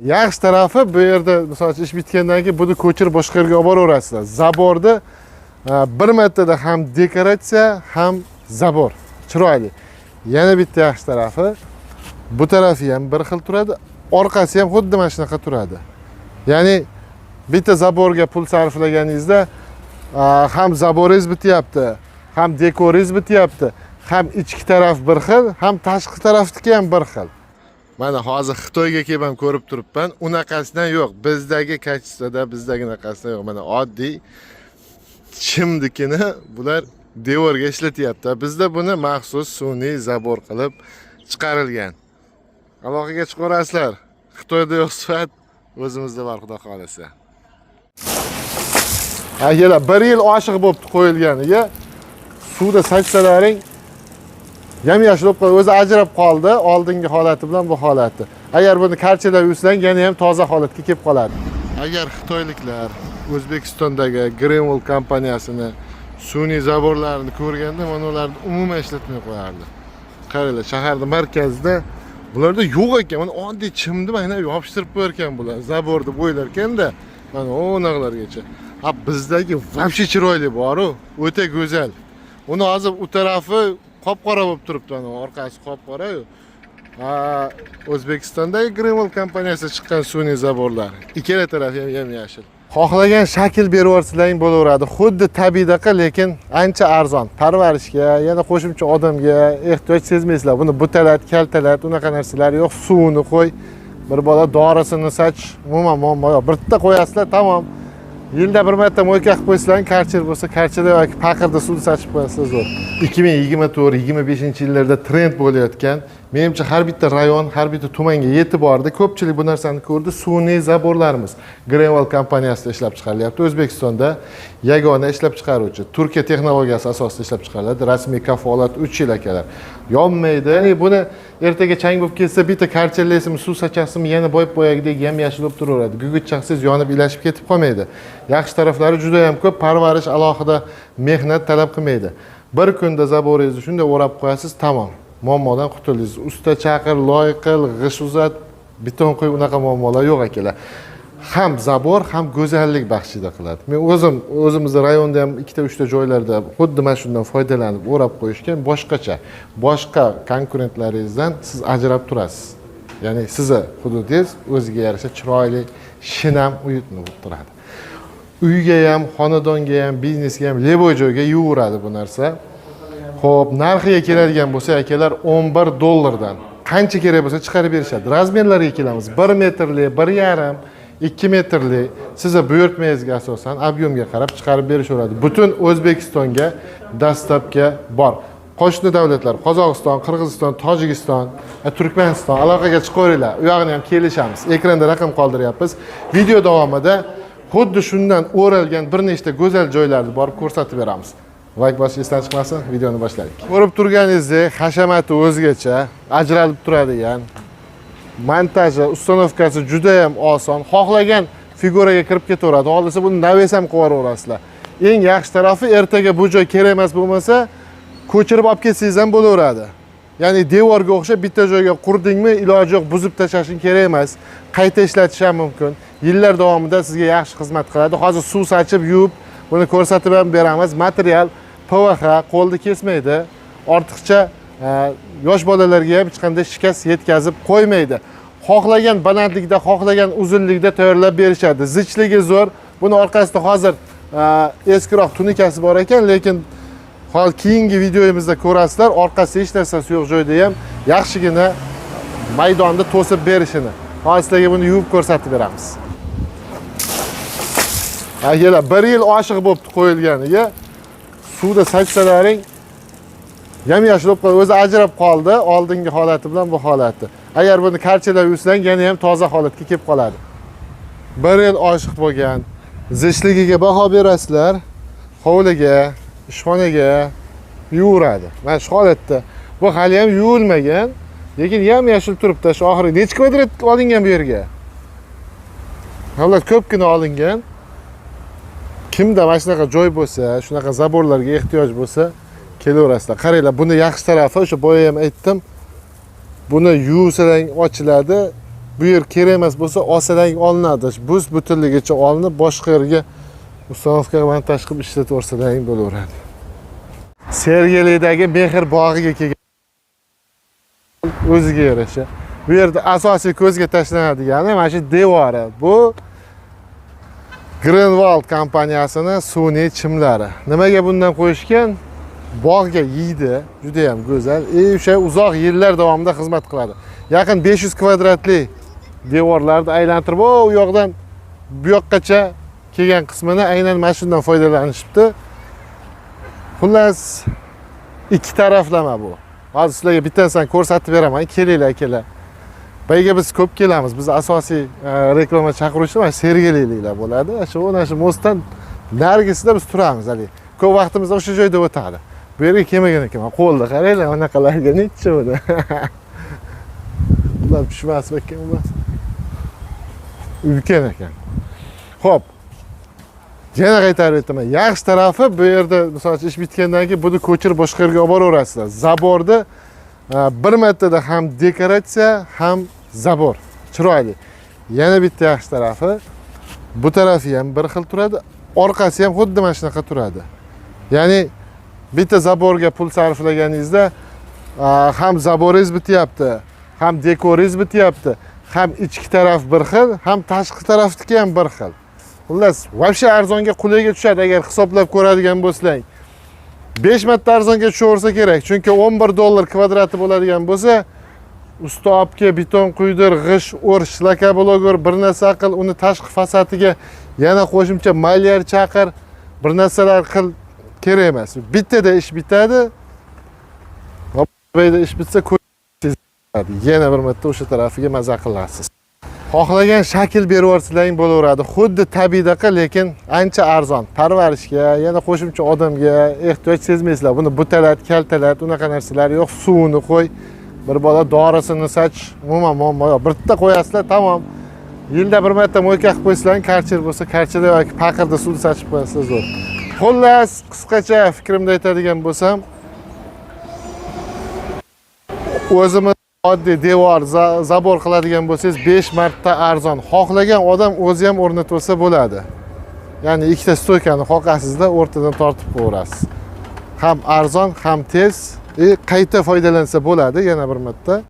Yaxshi tarafi, bu yerda, misol uchun, ish bitgandan keyin buni ko'chirib boshqa yerga olib boraverasizlar. Забор ni bir martada ham dekoratsiya, ham забор chiroyli. Yana bitta yaxshi tarafi, bu tarafi ham bir xil turadi, orqasi ham xuddi mana shunaqa turadi. Ya'ni bitta забор ga pul sarflaganingizda ham забор ingiz bityapti, ham dekoringiz bityapti, ham ichki taraf bir xil, ham tashqi tarafniki ham bir xil. Mana hozir Xitoyga kelib ham ko'rib turibman, unaqasidan yo'q, bizdagi качество da, bizdagi unaqasidan yo'q. Mana oddiy chimdikini bular devorga ishlatyapti. Bizda buni maxsus sun'iy забор qilib chiqarilgan. Aloqaga chiqaverasizlar. Xitoyda yo'q sifat, o'zimizda bor, xudo xohlasa. Akalar, bir yil oshiq bo'libdi qo'yilganiga. Suvda sachsalaring, yam yashil bo'lib qoldi, o'zi ajrab qoldi oldingi holati bilan bu holati. Agar buni karchelab yuvsang, yana ham toza holatga kelib qoladi. Agar xitoyliklar O'zbekistondagi Greenwall kompaniyasini sun'iy забор larini ko'rganda, mana ularni umuman ishlatmay qo'yardi. Qaranglar, shaharni markazida bularda yo'q ekan. Mana oddiy chimni mana yopishtirib qo'yar ekan bular, забор deb o'ylar ekanda, mana unaqalargacha. Ha, bizdagi вообще chiroyli boru, o'ta go'zal. Uni hozir u tarafi qop qora bo'lib turibdi, mana orqasi qop qorayu. Ha, O'zbekistondagi Greenwall kompaniyasi chiqqan sun'iy забор lar ikkala tarafi ham yam yashil. Xohlagan shakl berib yuborsalaring bo'laveradi, xuddi tabiiydaqa, lekin ancha arzon. Parvarishga yana qo'shimcha odamga ehtiyoj sezmaysizlar. Buni butalat, kaltalat, unaqa narsalar yo'q. Suvini qo'y, bir bola dorisini sach, umuman muammo yo'q. Bitta qo'yasizlar, tamom. Yilda bir marta мойка qilib qo'ysalaring, karcher bo'lsa karcherda yoki paqirda suvni sachib qo'yasizlar, zo'r. 2024, 25-yillarda trend bo'layotgan, menimcha, har bitta rayon, har bitta tumanga yetib bordi, ko'pchilik bu narsani ko'rdi. Sun'iy забор larimiz Greenwall kompaniyasida ishlab chiqarilyapti. O'zbekistonda yagona ishlab chiqaruvchi. Turkiya texnologiyasi asosida ishlab chiqariladi. Rasmiy kafolat 3 yil, akalar, yonmaydi. Ya'ni buni ertaga chang bo'lib ketsa, bitta karcherlaysizmi, suv sochasizmi, yana boyib boyagidek yam yashil bo'lib turaveradi. Gugurt chaqsangiz, yonib, ilashib ketib qolmaydi. Yaxshi taraflari juda yam ko'p. Parvarish alohida mehnat talab qilmaydi. Bir kunda забор ingizni shunday o'rab qo'yasiz, tamom, muammodan qutuldingiz. Usta chaqir, loy qil, g'isht uzat, beton qo'y, unaqa muammolar yo'q, akalar. Ham забор, ham go'zallik baxshida qiladi. Men o'zim o'zimizni rayonda ham ikkita, uchta joylarda xuddi mana shundan foydalanib o'rab qo'yishgan. Boshqacha, boshqa konkurentlaringizdan siz ajrab turasiz. Ya'ni sizni hududingiz o'ziga yarasha chiroyli, shinam, уютный bo'lib turadi. Uyga ham, xonadonga ham, biznesga ham, любой joyga yuveradi bu narsa. Ho'p, narxiga keladigan bo'lsa, akalar, 11 dollardan qancha kerak bo'lsa chiqarib berishadi. Размер lariga kelamiz: 1 metrli, 1,5, 2 metrli, sizni buyurtmangizga asosan, объем ga qarab chiqarib berishaveradi. Butun O'zbekistonga доставка bor. Qo'shni davlatlar: Qozog'iston, Qirg'iziston, Tojikiston, Turkmaniston, aloqaga chiqaveringlar, u yog'ini ham kelishamiz. Ekranda raqam qoldiryapmiz. Video davomida xuddi shundan o'ralgan bir nechta go'zal joylarni borib ko'rsatib beramiz. Layk bosish esdan chiqmasin. Videoni boshladik. Ko'rib turganingizdek, hashamati o'zgacha, ajralib turadigan. Montaji, установка si juda ham oson, xohlagan figuraga kirib ketaveradi. Xohlasa, buni навес ham qilib yuboraverasizlar. Eng yaxshi tarafi, ertaga bu joy kerak emas bo'lmasa, ko'chirib olib ketsangiz ham bo'laveradi. Ya'ni devorga o'xshab bitta joyga qurdingmi, iloji yo'q, buzib tashlashing kerak emas, qayta ishlatish ham mumkin. Yillar davomida sizga yaxshi xizmat qiladi. Hozir suv sachib, yuvib, buni ko'rsatib ham beramiz. Material PVX, qo'lni kesmaydi ortiqcha, yosh bolalarga ham hech qanday shikast yetkazib qo'ymaydi. Xohlagan balandlikda, xohlagan uzunlikda tayyorlab berishadi. Zichligi zo'r. Buni orqasida hozir eskiroq tunikasi bor ekan, lekin hozir keyingi videomizda ko'rasizlar, orqasida hech narsasi yo'q joyda ham yaxshigina maydonni to'sib berishini. Hozir sizlarga buni yuvib ko'rsatib beramiz. Akalar, bir yil oshiq bo'libdi qo'yilganiga. Suvda sachsalaring, yam yashil bo'lib qoldi, o'zi ajrab qoldi oldingi holati bilan bu holati. Agar buni karchelab yuvsang, yana ham toza holatga kelib qoladi. Bir yil oshiq bo'lgan, zichligiga baho berasizlar. Hovliga, ishxonaga yuveradi. Mana shu holatda, bu hali ham yuvilmagan, lekin yam yashil turibdi. Shu oxiri nechi kvadrat olingan bu yerga? Xullas, ko'pgina olingan. Kimda mana shunaqa joy bo'lsa, shunaqa забор larga ehtiyoj bo'lsa, kelaverasizlar. Qaranglar, buni yaxshi tarafi, o'sha boya ham aytdim, buni yuvsang, ochiladi. Bu yer kerak emas bo'lsa, olsalang olinadi. Bus butunligicha olinib, boshqa yerga установка montaj qilib ishlatib yuborsalaring bo'laveradi. Sergelidagi Mehr bog'iga kelgan o'ziga yarasha. Bu yerda asosiy ko'zga tashlanadigani mana shu devori. Bu Greenwald kompaniyasini sun'iy chimlari. Nimaga bundan qo'yishgan? Bog'ga yeydi, juda ham go'zal. O'sha uzoq yillar davomida xizmat qiladi. Yaqin 500 kvadratli devorlarni aylantirib, u yoqdan bu yoqqacha kelgan qismini aynan mana shundan foydalanishibdi. Xullas, ikki taraflama bu. Hozir sizlarga bittasini ko'rsatib beraman. Kelinglar, akalar. Boyaga biz ko'p kelamiz. Biz asosiy reklama chaqiruvchi mana sergeliliklar bo'ladi. Shu mana shu мост dan narigisida biz turamiz haligi. Ko'p vaqtimiz o'sha joyda o'tadi. Bu yerga kelmagan ekanman. Qo'lda qaranglar, bunaqalarga necha buni. Ular tushmas ekan ular. Ulkan ekan. Xo'p. Yana qaytarib aytaman. Yaxshi tarafi bu yerda misol uchun ish bitgandan keyin buni ko'chirib boshqa yerga olib boraverasizlar. Забор da bir martada ham dekoratsiya, ham забор. Chiroyli. Yana bitta yaxshi tarafi, bu tarafi ham bir xil turadi, orqasi ham xuddi mana shunaqa turadi. Ya'ni bitta забор ga pul sarflaganingizda ham забор ingiz bityapti, ham dekoringiz bityapti, ham ichki taraf bir xil, ham tashqi tarafniki ham bir xil. Xullas, вообще arzonga, qulayga tushadi agar hisoblab ko'radigan bo'lsang. 5 marta arzonga tushaversa kerak. Chunki 11 dollar kvadrati bo'ladigan bo'lsa, usta olib kel, beton quydir, g'isht ur, шлакоблок ur, bir narsa qil, uni tashqi fasadiga yana qo'shimcha маляр chaqir, bir narsalar qil, kerak emas. Bittada ish bitadi. Va bu yerda ish bitsa, yana bir marta o'sha tarafiga maza qilasiz. Xohlagan shakl berib yuborsalaring bo'laveradi. Xuddi tabiiydaqa, lekin ancha arzon. Parvarishga, yana qo'shimcha odamga ehtiyoj sezmaysizlar. Buni butalat, kaltalat, unaqa narsalar yo'q. Suvini qo'y, bir bola dorisini sach, umuman muammo yo'q. Bitta qo'yasizlar, tamom. Yilda bir marta мойка qilib qo'ysanglar, karcher bo'lsa, karcherda yoki paqirda suvni sachib qo'yasizlar, zo'r. Xullas, qisqacha fikrimda aytadigan bo'lsam, o'zimiz oddiy devor, забор qiladigan bo'lsangiz 5 marta arzon. Xohlagan odam o'zi ham o'rnatib olsa bo'ladi. Ya'ni ikkita стойка ni qoqasizda, o'rtadan tortib qo'yaverasiz. Ham arzon, ham tez, qayta foydalansa bo'ladi yana bir marta.